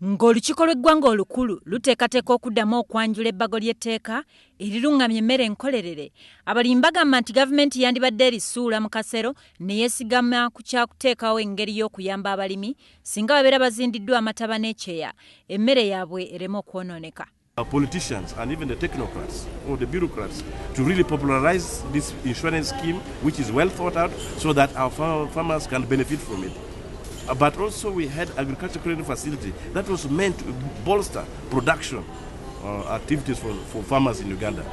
Ng'olukiiko lw'eggwanga olukulu luteekateeka okuddamu okwanjula ebbago ly'etteeka eriruŋŋamya emmere enkolerere, abalimi bagamba nti gavumenti yandibadde erisuula mu kasero ne yeesigama ku kya kuteekawo engeri y'okuyamba abalimi singa babeera bazindiddwa amataba n'ekyeya, emmere yaabwe ereme okwonooneka. Politicians and even the technocrats or the bureaucrats to really popularize this insurance scheme, which is well thought out, so that our farmers can benefit from it. But also we had agriculture credit facility that was meant to bolster production activities for farmers in Uganda.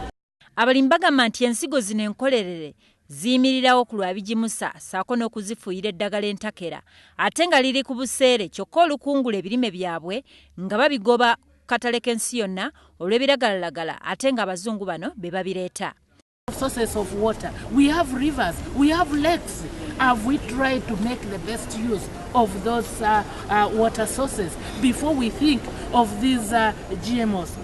Abalimi bagamba nti ensigo zino enkolerere ziyimirirawo ku lwa bigimusa ssaako n'okuzifuuyira eddagala entakera ate nga liri ku buseere, kyokka olukungula ebirime byabwe nga babigoba ku katale k'ensi yonna olw'ebiragalalagala ate ng'abazungu bano be babireeta. Sources of water. We have rivers, we have lakes. Have we tried to make the best use of those water sources before we think of these GMOs?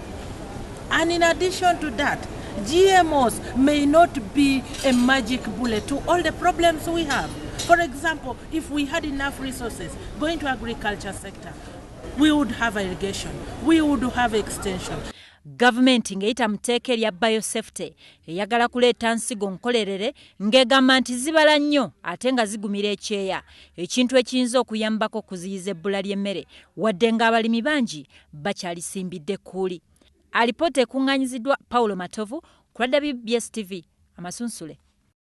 And in addition to that, GMOs may not be a magic bullet to all the problems we have. For example, if we had enough resources going to agriculture sector, we would have irrigation, we would have extension. Gavumenti ng'eyita mu tteeka erya biosafety eyagala kuleeta nsigo nkolerere ng'egamba nti zibala nnyo ate nga zigumira ekyeya, ekintu ekiyinza okuyambako okuziyiza ebbula ly'emmere, wadde ng'abalimi bangi bakyalisimbidde ekkuuli. Alipoota ekuŋŋaanyiziddwa Paulo Matovu ku lwa WBS TV amasunsule.